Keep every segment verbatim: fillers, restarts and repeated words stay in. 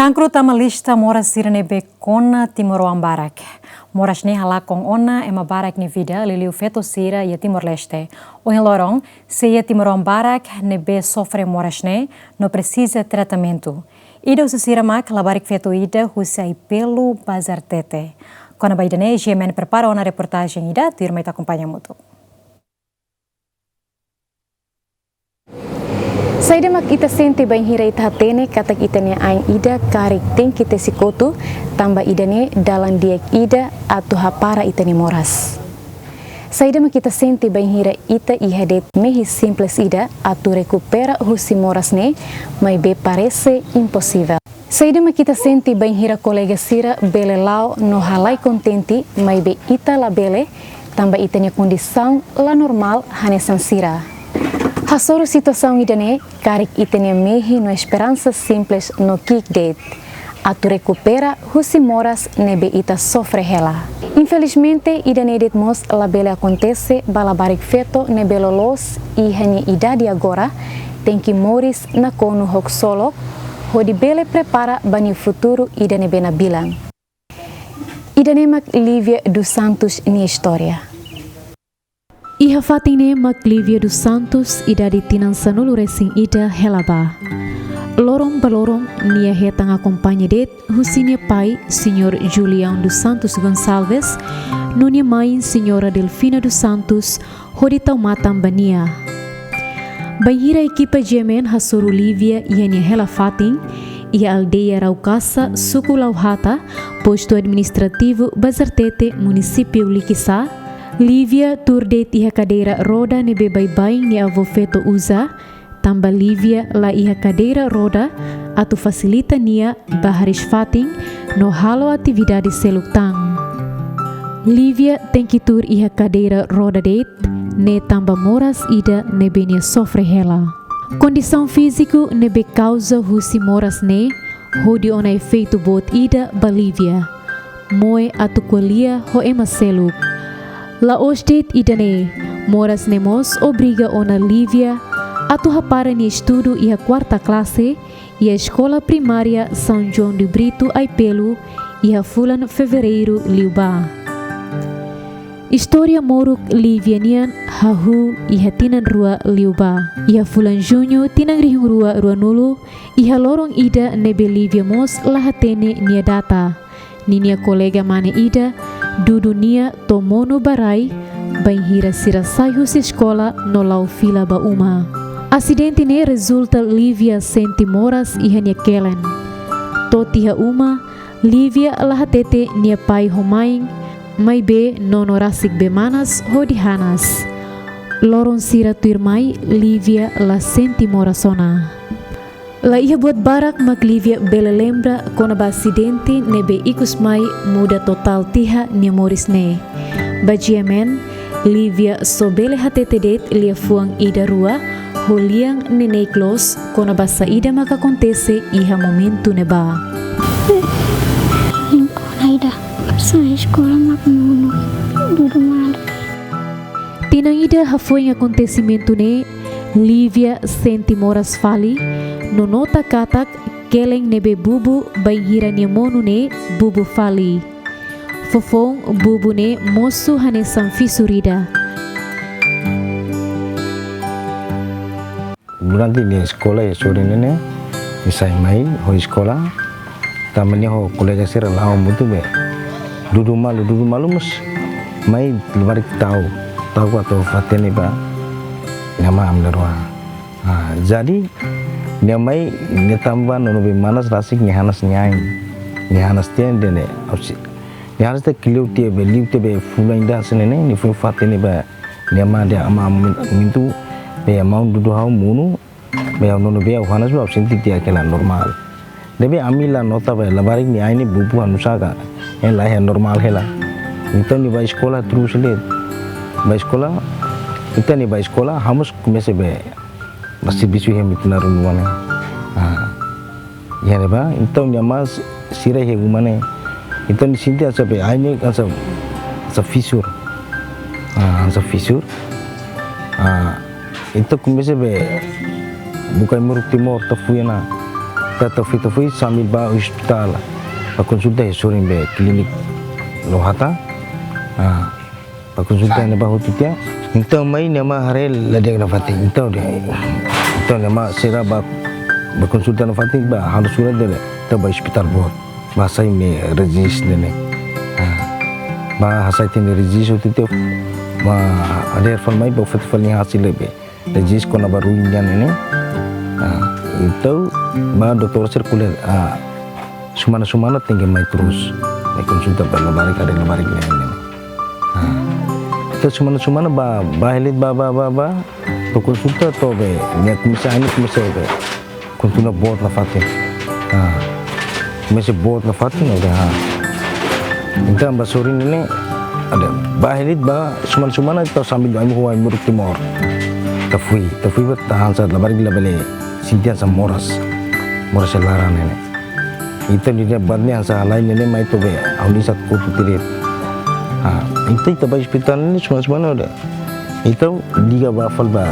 Ankru tama lista moras sira ne'ebé kona timoroan barak. Moras ne'e halakon ona ema barak nia vida, liuliu feto sira iha Timor-Leste. Ohin loron, sei iha timoroan barak ne'ebé sofre moras ne'e no presiza tratamentu. Ida husi sira mak labarik feto ida husi Aipelu, Bazartete. Kona-ba ida-ne'e, G M N prepara ona reportajen ida, tuirmai ita akompaña hamutuk. Saida mak ita sente bainhira ita hatene katak ita-nia ain ida karik tenke tesi kotu, tanba ida-ne'e dalan di'ak ida atu hapara ita-nia moras? Saida mak ita sente bainhira ita iha de'it mehi simples ida atu rekupera husi moras ne'e, maibé parese imposivel? Saida mak ita sente bainhira kolega sira bele la'o no halai kontente, maibé ita labele, tanba ita-nia kondisaun la normál hanesan sira? Hasoru situasaun ida-ne'e, karik ita-nia mehi no esperansa simples no ki'ik de'it atu rekupera husi moras ne'ebé ita sofre hela. Infelizmente, ida-ne'e de'it mós labele akontese ba labarik feto ne'ebé loloos iha nia idade agora, tenke moris nakonu ho ksolok, hodi bele prepara ba nia futuru ida ne'ebé nabilan. Ida-ne'e mak Lívia dos Santos nia istória. Iha fatin ne'e mak Lívia dos Santos, idade tinan sanulu-resin-ida hela ba. Loron ba loron nia hetan akompaña de'it husi nia pai, Señór Julião dos Santos Gonçalves, no nia mãe, Señora Delfina dos Santos, hodi tau matan ba nia. Bainhira ekipa G M N hasoru Lívia iha nia hela fatin, iha aldeia Raukasa, suku Lauhata, postu administrativu Bazartete, munisípiu Likisá, Lívia tuur de'it iha kadeira roda ne'ebé baibain nia avó feto uza, tanba Lívia la iha kadeira roda atu fasilita nia bá hariis-fatin no halo atividade seluk tan. Lívia tenke tuur iha kadeira roda de'it ne'e tanba moras ida ne'ebé nia sofre hela. Kondisaun fíziku ne'ebé kauza husi moras ne'e hodi ona efeitu boot ida ba Lívia. Moe atu ko'alia ho ema seluk. La'ós de'it ida-ne'e, moras ne'e mós obriga ona Lívia atu hapara nia estudu iha kuarta klase iha Eskola Primária São João de Brito Aipelu iha fulan Fevereiru liubá. Istória moruk Lívia nian hahú iha tinan rua liubá. Iha fulan Juñu tinan rihun rua ruanulu, iha loron ida ne'ebé Lívia mós la hatene nia data, ninia kolega mane ida dudu nia to'o monu ba rai, bainhira sira sai husi eskola no la'o fila ba uma. Asidente ne'e rezulta Lívia sente moras iha nia kelen. To'o tiha uma, Lívia la hatete nia pai ho mãe, maibé nono rasik bee manas hodi hanas. Loron sira tuirmai, Lívia la sente moras ona. La iha buat barak mak Lívia bele lembra kona-ba asidente ne'ebé ikus mai muda totál tiha nia moris ne'e. Ba G M N, Lívia só bele hatete de'it liafuan ida-rua ho lian neineik loos kona-ba saida mak akontese iha momentu ne'ebá. Limpona ida, sai eskola mak monu, dudu malu. Tinan ida hafoin akontesimentu ne'e, Lívia sente moras fali, no nota katak kelen ne'ebé bubu bainhira nia monu ne'e bubu fali. Foufoun bubu ne'e mosu hanesan fisur ida. Durante nia eskola iha sorin ne'e, nia sai mai ho eskola, tanba nia ho kolega sira la'o hamutuk be dudu malu, dudu malu mós mai labarik ta'uk, ta'uk atu hatene ba nia amá, ami na'in-rua. Ah, jadi nia mai, nia tanba nono bee manas rasik, nia hanas nia ain. Nia hanas tiha ida-ne'e, ausi. Nia hanas tiha, liu tiha be, liu tiha be fulan ida hanesan ne'e, nia foin hatene ba nia amá dehan, amá, momentu be maun dudu ha'u monu, be ha'u nono bee ha'u hanas, be ha'u sente tiha hela normál. Ne'ebé ami la nota be labarik nia ain ne'e bubu hanusá ka, eh, la iha, normál hela. Entaun nia bá eskola terus de'it. Bá eskola, entaun nia bá eskola, ha'u mós komesa be bá servisu iha Mitinarun ne'e. Ah. Iha ne'ebá, entaun nia amá sira iha uma ne'e. Entaun nia sente hanesan be ain ne'e hanesan, hanesan fisur. Ah, hanesan fisur. Ah, entaun komesa be buka ai-moruk Timor tau fui ona. Ita tau fita fui sambil ba ospitál. Ba konsulta iha sorin be klinik Lohata. Ah, ba konsulta ne'ebá hotu tiha. Entaun mai nia mama haree la di'ak nafatin. Entaun dehan, entaun nia mama sira ba, ba konsulta nafatin ba halo surat dehan ita ba ospitál boot. Ba hasai nia rejista ne'e. Ah, ba hasai tiha nia rejista hotu tiha. Ba haree fali mai ba fali fali hasil ne'ebé. Rejista kona-ba ruin nian ne'e. Ah, entaun ba doutór sira ko'alia, ah, semana-semana tenke mai terus. Mai konsulta ba labarik, haree labarik ne'e ne'e. Ah, entaun semana-semana ba, ba helit ba, ba, ba, ba. Ba konsulta to'o be, nia komesa, nia komesa be. Kontinua boot nafatin. Ah, komesa boot nafatin, oke, ah. Entaun ba sorin ne'e, haree, ba helit ba, semana-semana ita sambil doa, ami ho ai-moruk Timor. Ita fui, ita fui ba ita hanesan labarik labele sente hanesan moras. Moras iha laran ne'e. Entaun nia buat ne'e hanesan halai ne'e mai to'o be, ha'u-nia sat kutu tirit. Ah, entaun ita ba ospitál ne'e semana-semana haree. Entaun liga ba fali ba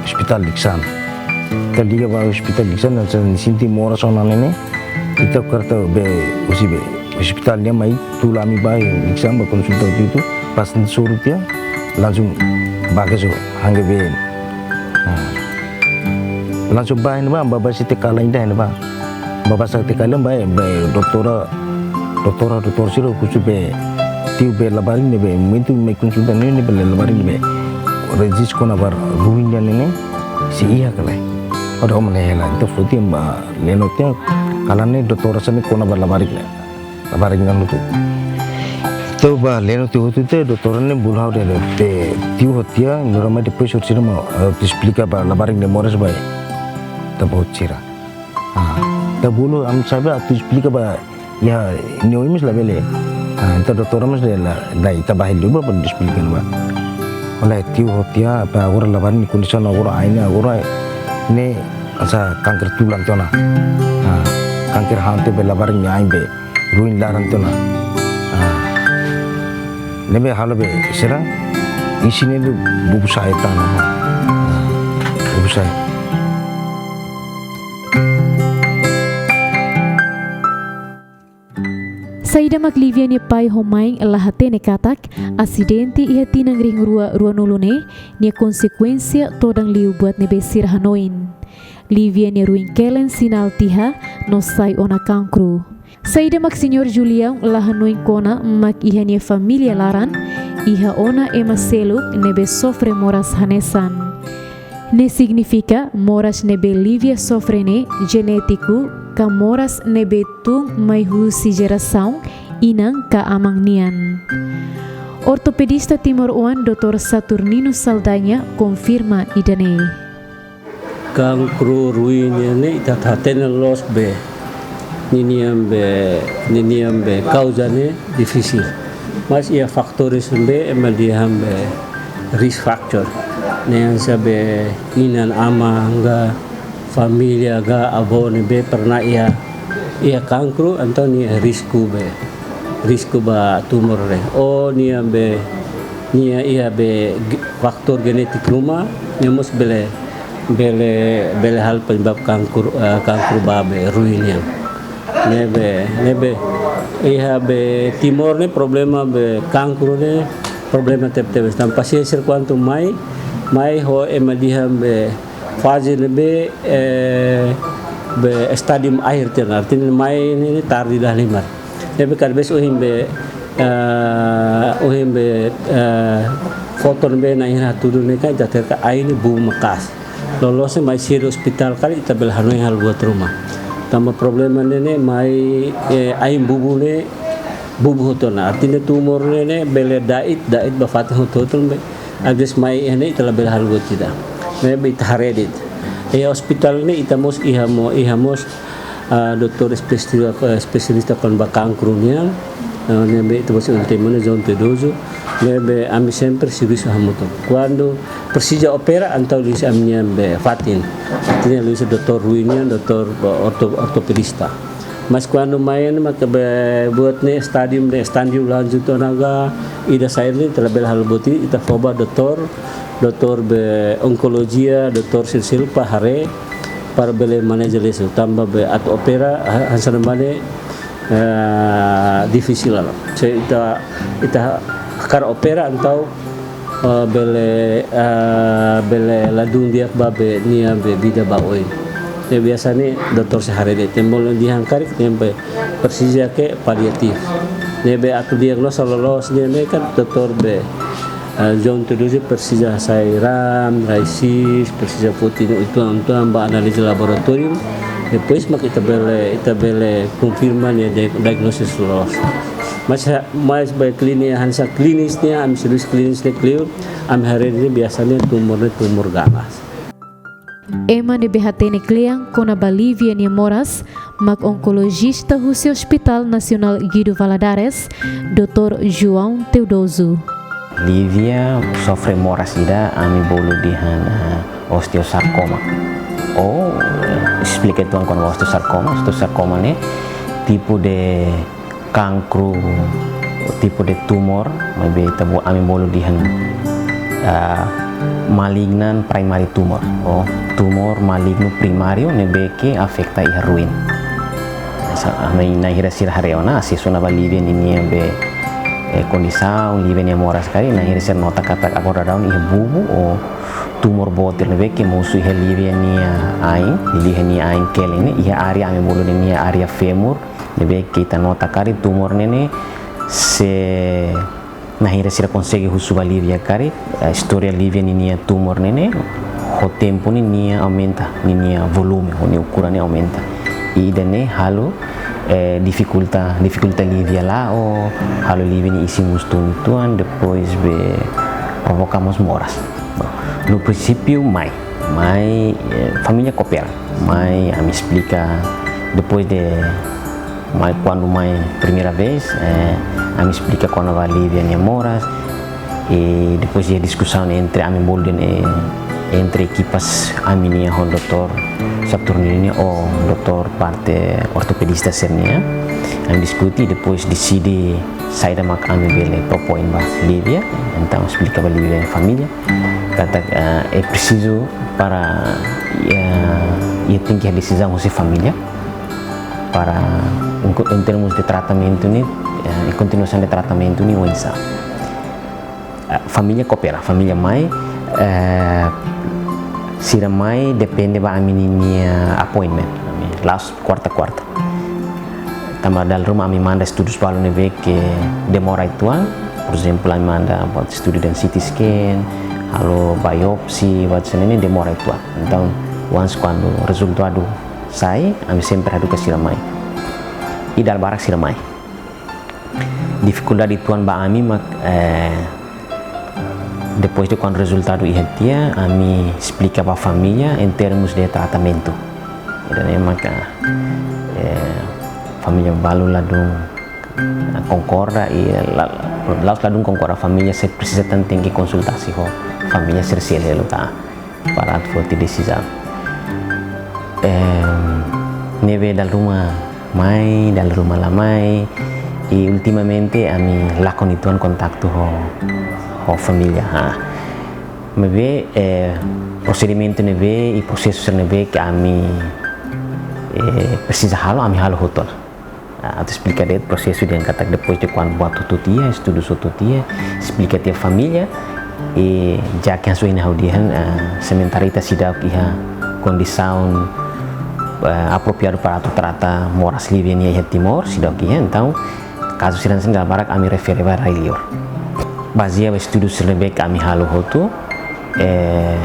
ospitál Likisá. Entaun liga ba ospitál Likisá, hanesan sente moras ona ne'e. Entaun karta be, husi be ospitál nian mai tula ami ba Likisá ba konsulta hotu-hotu. Pas nia soru tiha, langsung ba ke so hangge be. Ah. Langsung ba ne'ebá, ba, ba sete kala inda ne'ebá. Ba, ba sete kala ba, ba doutór, doutór, doutór sira husu be, tiu be labarik ne'ebé, momentu mai konsulta ne'e, ne'ebé labarik ne'ebé. Rejista kona-ba ruin nian ne'e, sei iha ka lae. Entaun mane hela, entaun foti ba, leno tiha, kala ne'e doutór sira ne'e kona-ba labarik ne'e. Labarik nian hotu. Entaun ba leno tiha hotu tiha, doutór ne'e bolu ha'u dehan, dehan, tiu hotu tiha, nora mai depois hotu sira mak, eh, atu esplika ba labarik ne'e moras ba. Ita-boot sira. Ah, ita bolu ami sa'e ba atu esplika ba, iha nia oin mós labele. Ah, entaun doutór mós dehan la, la ita ba hili ba, ba esplika ba. Oleh tiu hotu tiha, ba agora labarik nia kondisaun agora ain ne'e agora ne'e hanesan kanker tulang tiha ona. Ah, kanker han tiha be labarik nia ain be ruin laran tiha ona. Ah. Ne'ebé halo be sira, isin ne'e bubu sa'e tiha ona. Ah, bubu sa'e. Saida mak Livia nia pai ho mãe la hatene katak, asidente iha tinan rihun rua ruanulu ne'e, nia konsekuénsia todan liu buat ne'ebé sira hanoin. Livia nia ruin kelen sinál tiha no sai ona kankru. Saida mak Señór Julião la hanoin kona mak iha nia família laran, iha ona ema seluk ne'ebé sofre moras hanesan. Ne'e signifika moras ne'ebé Livia sofre ne'e jenétiku, ka moras ne'ebé tun mai husi jerasaun inan ka aman nian. Ortopedista timoroan doutór Saturnino Saldanha konfirma ida-ne'e. Kankru ruin nian ne'e ita hatene loos be, ninian be, ninian be kauza ne'e difisil. Mas iha fatór ne'ebé ema dehan be risk factor. Ne'e hanesan be inan-aman ka família ka avó ne'ebé pernah iha, iha kankru, entaun nia risku be, risku ba tumór ne'e. Ou nia be, nia iha be ge-, fatór genétiku ruma, nia mós bele, bele, bele halo penyebab kankru, eh, kankru ba be ruin nian. Ne'ebé, ne'ebé, iha be Timor ne'e problema be kankru ne'e, problema tebetebes. Tanba pasiente sira kuandu mai, mai ho ema dehan be faze ne'ebé, eh, be estádiu akhir tiha ona, artinya mai ne'e, ne'e tarde dahlimar. Ne'ebé kada vez ohin be, eh, ohin be, eh, foto ne'ebé na'in hira hatudu ne'e kan, ita hatene katak ain ne'e bubu maka'as. Loloos ne'e mai sira ospitál karik ita bele hanoin halo buat ruma. Tanba problema ne'e ne'e mai, eh, ain bubu ne'e, bubu hotu ona. Artinya tumór ne'e ne'e bele da'et, da'et ba fatin hotu-hotu be. Às vezes mai iha ne'e ita labele halo buat ida. Ne'ebé ita haree de'it. Iha ospitál ne'e ita mós iha mo-, iha mós, ah, doutór espesialista, eh, espesialista kona-ba kankru nian. Ah, ne'ebé ita mós iha timu ne'e João Tedoso. Ne'ebé ami sempre servisu hamutuk. Kuandu presiza opera, entaun liuhusi ami-nian be fatin. Artinya liuhusi doutór ruin nian, doutór, eh, orto-, ortopedista. Mas kuandu mai ne'e maka be buat ne'e estádiu ne'e, estádiu lanjut ona ka ida saida ne'e ita labele halo buat ida, ita fó ba doutór, doutór be onkolojia, doutór sira seluk para haree, para bele maneja lesu, tanba be atu opera, ha-, hanesan ne'e, eh, difisil halo. Se ita, ita hakarak opera entaun, eh, bele, eh, bele ladún di'ak ba be nia be vida ba oin. Ne'e biasa ne'e doutór sei haree de'it, tanba dehan karik ne'e be presiza ke paliatif. Ne'ebé atu diagnoza loloos ne'e, ne'e kan doutór be, eh, João Teodósio presiza hasai ram, rai-sis, presiza foti no uitoan-uitoan ba analiza laboratóriu. Depois mak ita bele, ita bele konfirma nia dia-, diagnóstiku loloos. Mas, eh, mas ba klinis, hanesan klinis ne'e, ami servisu klinis ne'e kleur, ami haree ne'e biasa ne'e tumór ne'e tumór ganas. Ema ne'ebé hatene kle'an kona-ba Lívia nia moras mak onkolojista husi Hospital Nasionál Guido Valadares, doutór João Teodoso. Lívia sofre moras ida, ami bolu dehan, ah, osteosarkoma. Oh, esplika uitoan kona-ba osteosarkoma. Osteosarkoma ne'e tipu de kankru, tipu de tumór, maibé ita bo-, ami bolu dehan, ah, malignant primary tumor, ou tumór malignu primáriu ne'ebé ke afeta iha ruin. Sa-, ami na'in hira sira haree ona, asesu ona ba Lívia ninia be, eh, kondisaun, Lívia nia moras karik, na'in hira sira nota katak agora daudaun iha bubu ou tumór botir ne'ebé ke mosu iha Lívia nia ain, Lívia nia ain kelen ne'e, iha área ami bolu ninia área fémur, ne'ebé ke ita nota karik tumór ne'e ne'e se na'in hira sira konsege husu ba Lívia karik, eh, istória Lívia ninia tumór ne'e ne'e, ho tempu ne'e nia aumenta, ninia volume, ou nia ukuran ne'e aumenta. I ida-ne'e halo, eh, difikulta, difikulta Lívia la'o, halo Lívia nia isin mosu tun uitoan, depois be provoka mós moras. No prinsípiu mai, mai, eh, família koopera, mai, ami esplika, depois de mai, kuandu mai primeira vez, eh, ami esplika kona-ba Lívia nia moras, i depois iha diskusaun entre ami bolu dehan, eh, entre ekipas ami-nian ho doutór Saturnino nian ou doutór parte ortopedista sira-nian, ami diskute, depois deside saida mak ami bele propoin ba Lívia, entaun esplika ba Lívia nia família katak, eh, é preciso para, eh, iha tenke iha desizaun husi família para em co-, em termos de tratamentu ne'e, eh, kontinuasaun de tratamentu ne'e oinsá. Eh, família koopera, família mai, eh, sira mai depende ba ami ninia appointment, ami la'ós kuarta-kuarta. Tanba dala ruma ami manda estudus balu ne'ebé ke demora uitoan, por ezemplu, ami manda buat estudu dehan C T scan, halo biopsi, buat sira-ne'e demora uitoan. Entaun, once kuandu rezultadu sai, ami sempre haruka sira mai. I dala barak sira mai. Difikuldade uitoan ba ami mak, eh, depois de kuandu rezultadu iha tiha, ami esplika ba família em termos de tratamentu. Ida-ne'e maka, eh, família balu ladún, eh, konkorda i la-, la'ós ladún konkorda, família sira presiza tan tenke konsultasi ho família sira seluk ka para atu foti desizaun. Em, ne'ebé dala ruma mai, dala ruma la mai, i ultimamente ami lakon uitoan kontaktu ho, ho família, ha. Maibé, eh, prosedimentu ne'ebé i prosesu ne'ebé ke ami, eh, presiza halo, ami halo hotu ona. Ah, atu esplika de'it prosesu dehan katak depois de kuandu buat hotu tiha, estudu hotu tiha, esplika tiha família, i já ke hanesan ohin ha'u dehan, ah, sementara ita seidauk iha kondisaun, eh, apropriadu para atu trata moras Lívia nian iha Timor, seidauk iha, entaun, kazu sira-ne'e dala barak ami refere ba rai-liur. Bazeia ba estudu sira ne'ebé ke ami halo hotu, eh,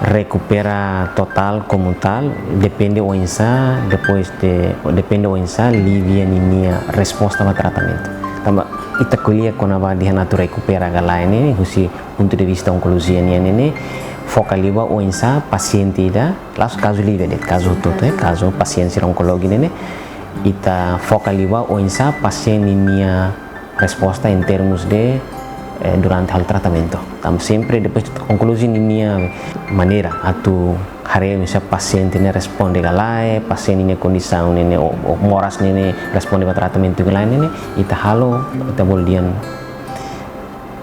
rekupera totál komu tál, depende oinsá, depois de, depende oinsá Lívia ninia resposta ba tratamentu. Tanba ita ko'alia kona-ba dehan atu rekupera ka lae ne'e, husi pontu de vista onkolojia nian ne'e, foka liu ba oinsá pasiente ida, la'ós kazu Lívia de'it, kazu hotu-hotu, eh, kazu pasiente sira onkolójiku ne'e, ita foka liu ba oinsá pasiente ninia resposta em termos de, eh, durante halo tratamentu. Tanba sempre depois onkolojia ninia maneira atu haree oinsá pasiente ne'e responde ka lae, pasiente nia kondisaun ne'e, ou, ou moras ne'e responde ba tratamentu ka lae ne'e, ita halo, ita bolu dehan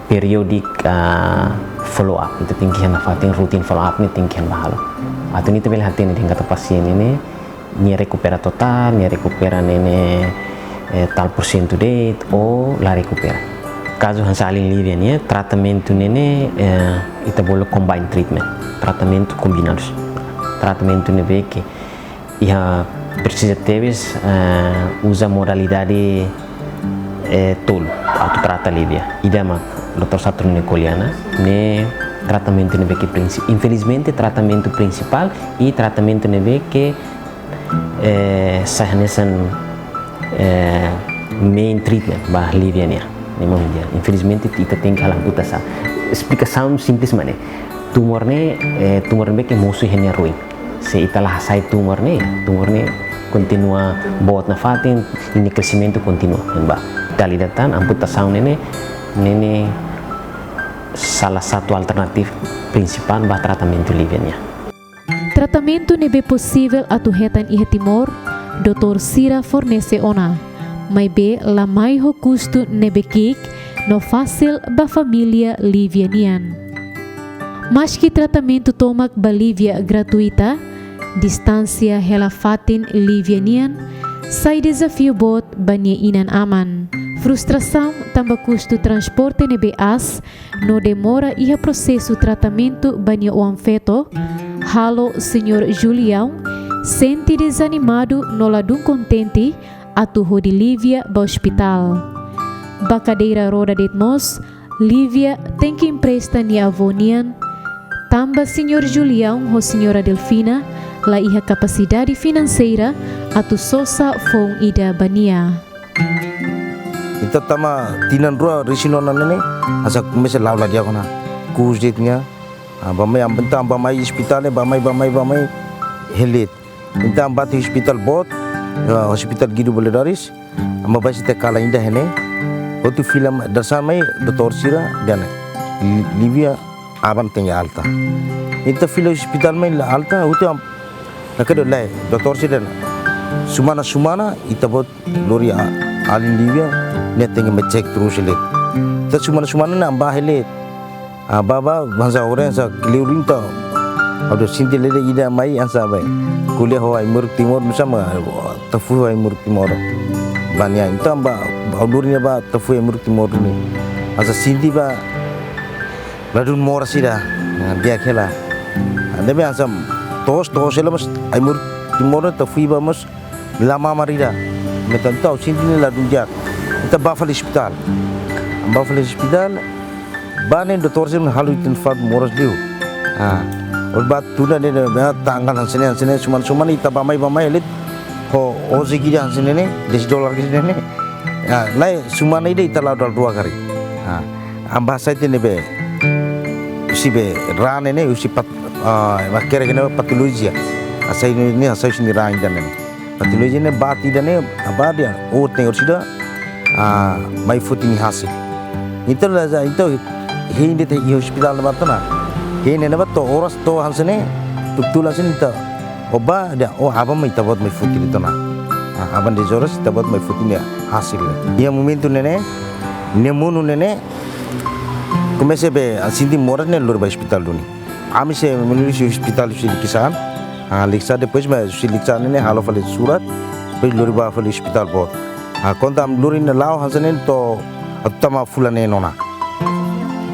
periodic, ah, follow up. Ita tenke iha nafatin rutin follow up ne'e tenke iha ba halo. Atu nune'e ita bele hatene dehan katak pasiente ne'e, nia rekupera totál, nia rekupera ne'e, ne'e, eh, tal porsentu de'it, ou la rekupera. Kazu hanesan alin Lívia nian, tratamentu ne'e, ne'e, eh, ita bolu combined treatment, tratamentu kombinadu. Tratamentu ne'ebé ke iha presiza tebes, eh, uza modalidade, eh, tolu atu trata Lívia. Ida mak doutór Saturnino ko'alia ona, ne'e tratamentu ne'ebé ke prinsi-, infelizmente tratamentu prinsipál i tratamentu ne'ebé ke, eh, sai hanesan, eh, main treatment ba Lívia nian. Ne'e mak ida. Infelizmente ita tenke halo amputasaun. Esplikasaun simples mak ne'e. Tumór ne'e, eh, tumór ne'ebé ke mosu iha nia ruin. Se ita la hasai tumór ne'e, tumór ne'e kontinua boot nafatin, nia kreximentu kontinua, ne'ebá. Ita lee tan, amputasaun ne'e, ne'e, ne'e salah satu alternativa prinsipál ba tratamentu Lívia nian. Tratamentu ne'ebé posivel atu hetan iha Timor, doutór sira fornese ona. Maibé la mai ho kustu ne'ebé ki'ik no fasil ba família Lívia nian. Maski tratamentu tomak ba Lívia gratuita, distánsia hela fatin Lívia nian sai dezafiu boot ba nia inan-aman. Frustrasaun tanba kustu transporte ne'ebé aas no demora iha prosesu tratamentu ba nia oan-feto, halo Señór Julião sente dezanimadu no ladún kontente atu hodi Lívia ba ospitál. Ba kadeira roda de'it mós, Lívia tenke empresta nia avó nian, tanba Señór Julião ho Señora Delfina la iha kapasidade finanseira atu sosa foun ida ba nia. Ita tama tinan rua resin ona ne'e ne'e, hanesan komesa la'o la di'ak ona. Ku'us de'it nia, ah, bá-mai, entaun bá-mai ospitál ne'e, bá-mai, bá-mai, bá-mai, hela de'it. Entaun bá to'o ospitál boot, ya, Hospital Guido Valadares, ema bá sei kala ida iha ne'e. Hotu fila mai, dadeer-saan mai, doutór sira dehan, Li-, Lívia aban tenke alta. Ita fila ospitál mai la alta, hotu am-, la kadu lai, doutór sira dehan, semana-semana, ita-boot lori a-, alin Lívia, nia tenke mai cek terus hela de'it. Ita semana-semana ne'e bá hela de'it. Ah, bá, bá, hanesan oras hanesan kleur ita. Ha'u sente hela de'it ida mai hanesan bá. Ko'alia ho ai-moruk Timor, nusa ma, tafui ho ai-moruk Timor. Bá nia, entaun bá, ha'u lori nia bá, tafui ai-moruk Timor ne'e. Hanesan sente bá, ladún moras ida. Nah, di'ak hela. Nah, ne'ebé hanesan to'os, to'os hela mós ai-moruk Timor tafui bá mós la mamar ida. Entaun ita sente ne'e ladún di'ak. Ita bá fali ospitál. Bá fali ospitál. Bá ne'e doutór sira halo ita-nia fatin moras liu. Ah. Ol bá tuna ne'e, ne'e, ne'e, tanggal hanesan ne'e, hanesan ne'e, semana-semana ita bá-mai, bá-mai, hela de'it. Ho, ojek ida hanesan ne'e ne'e, dez dólar hanesan ne'e ne'e. Ah, lae, semana ida ita la'o dala rua kali. Ah. Ami bá hasai tiha ne'ebé. Husi be, raan ne'e ne'e, husi pat-, ah, ema kere ke ne'e patolojia. Hasai ne'e, ne'e hasai husi nia raan ida ne'e. Patolojia ne'e bá tiha ida ne'e, bá dehan, oh, tenke orsida, ah, mai foti nia hasil. Entaun la za, entaun, hein de'it iha ospitál ne'ebá tiha ona. Hein ne'e bá to'o oras to'o hanesan ne'e, tuk tula hanesan ne'e ita. Oh, bá dehan, oh, aban mai ita-boot mai foti de'it ona. Ah, aban dez oras ita-boot mai foti nia hasil. Iha momentu ne'e ne'e, nia monu ne'e ne'e, komesa be, ah, sente moras ne'e lori ba ospitál duni. Ami sei menuju ospitál husi Likisá. Ah, Likisá depois mai husi Likisá ne'e ne'e halo fali surat, depois lori bá fali ospitál boot. Ah, kuandu ami lori ne'e la'o hanesan ne'e to'o atu tama fulan neen ona.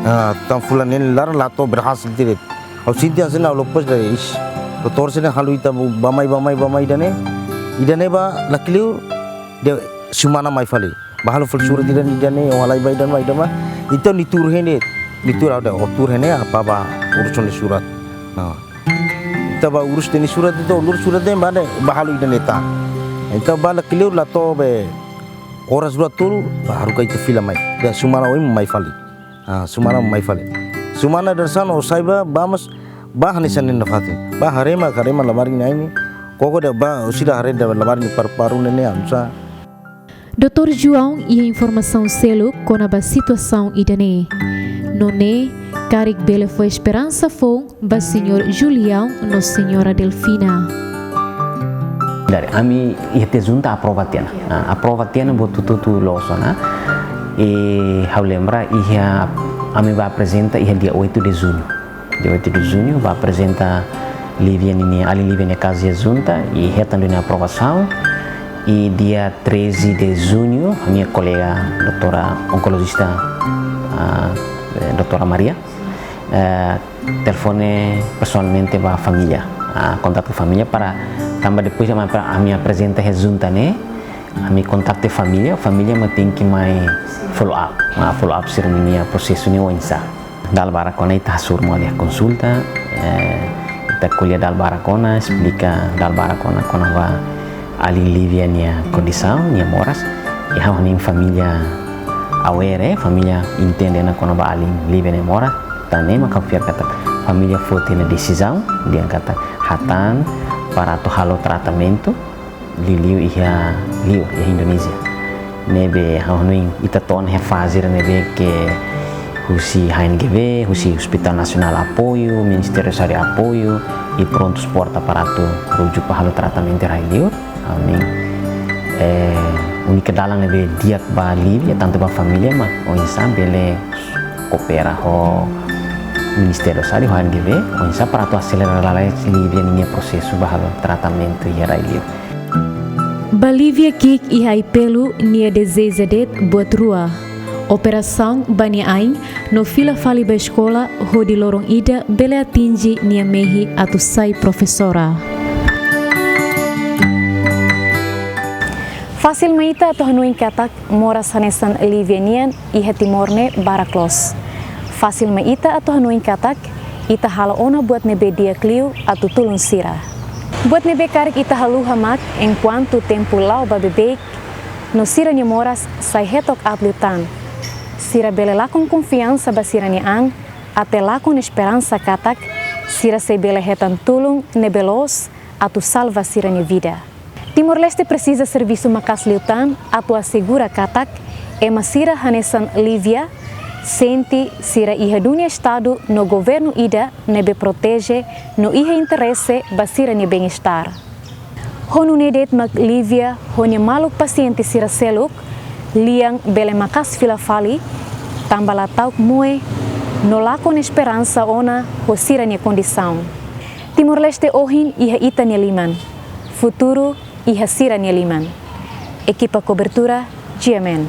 Ah, tama fulan neen laran la to'o berhasil tiha de'it. Ha'u sente hanesan ne'e ha'u lopos de'it, ish. Doutór sira ne'e halo ita bá-mai, bá-mai, bá-mai ida ne'e. Ida ne'e bá la kleur, dehan semana mai fali. Bá halo fali surat ida ne'e, ida ne'e, oh, halai bá ida ne'e, ida ne'e. Entaun nia tuur hein de'it. Nia tuur ha'u dehan, oh, tuur hein ne'e, apá bá urus nia surat. Nah. Ita bá urus nia surat, entaun lori surat de'it, bá ne'e, bá halo ida ne'e tan. Entaun bá la kleur la to'o be oras rua tolu, bá haruka ita fila mai. Dehan semana oin mai fali. Ah, semana mai fali. Semana dadeer-saan orsida bá, bá mós, bá hanesan ne'e nafatin. Bá haree mak, haree mak labarik nia ain ne'e. Koko dehan bá, orsida haree dehan labarik nia paru-paru ne'e ne'e, hanesan. Doutór João iha informasaun seluk kona-ba situasaun ida-ne'e. Nune'e, karik bele fó esperansa foun ba Señór Julião no Señora Delfina. Dari ami iha tiha junta aprova tiha ona. Ah, aprova tiha ona buat hotu-hotu loos ona. I ha'u lembra iha Ami bá aprezenta iha dia oito de junho. Dia oito de junho, bá aprezenta Lívia ninia, alin Lívia nia kazu iha junta, i hetan duni aprovasaun. I dia treze de junho, ami-nia kolega doutora onkolojista, ah, eh, doutora Maria, eh, telefone pesoalmente ba família, ah, kontaktu família para, tanba depois ami, ami aprezenta iha junta ne'e, ami kontaktu família, família mak tenke mai follow up, mai follow up sira-nia prosesu ne'e oinsá. Dala barak ona ita hasoru malu iha konsulta, eh, ita ko'alia dala barak ona, esplika dala barak ona kona-ba alin Lívia nia kondisaun, nia moras. I ha'u hanoin família aware, família entende ona kona-ba alin Lívia nia moras. Tan ne'e mak ha'u fiar katak família foti ona desizaun, dehan katak hatán para atu halo tratamentu liuliu iha liur, iha Indonézia. Ne'ebé ha'u hanoin ita to'o ona iha faze ne'ebé ke husi H N G V, husi Hospital Nasionál apoiu, Ministériu Saúde apoiu, i prontu suporta para atu rujuk ba halo tratamentu rai liur. Ami, eh, úniku dalan ne'ebé di'ak ba Lívia, tantu ba família, mak oinsá bele koopera ho Ministériu Saúde, ho H N G V, oinsá para atu aselera lalais Lívia ninia prosesu ba halo tratamentu iha rai liur. Ba Lívia ki'ik iha ai-pelu, nia dezeja de'it buat rua: operasaun ba nia ain, no fila fali ba eskola, hodi loron ida bele atinje nia mehi atu sai profesora. Fasil mai ita atu hanoin katak moras hanesan Lívia nian iha Timor ne'e barak loos. Fasil mai ita atu hanoin katak ita halo ona buat ne'ebé di'ak liu atu tulun sira. Buat ne'ebé karik ita haluha mak, enkuantu tempu la'o ba beibeik, no sira-nia moras sai hetok aat liután, sira bele lakon konfiansa ba sira-nia an, até lakon esperansa katak sira sei bele hetan tulun ne'ebé loos atu salva sira-nia vida. Timor-Leste presiza servisu maka'as liután atu asegura katak ema sira hanesan Lívia sente sira iha duni Estadu no governu ida ne'ebé proteje no iha interese ba sira-nia bem-estar. Ho nune'e de'it mak Lívia ho nia maluk pasiente sira seluk, lian bele maka'as fila fali, tanba la ta'uk moe no lakon esperansa ona ho sira-nia kondisaun. Timor-Leste ohin iha ita-nia liman, futuru iha sira-nia liman. Ekipa kobertura, G M N.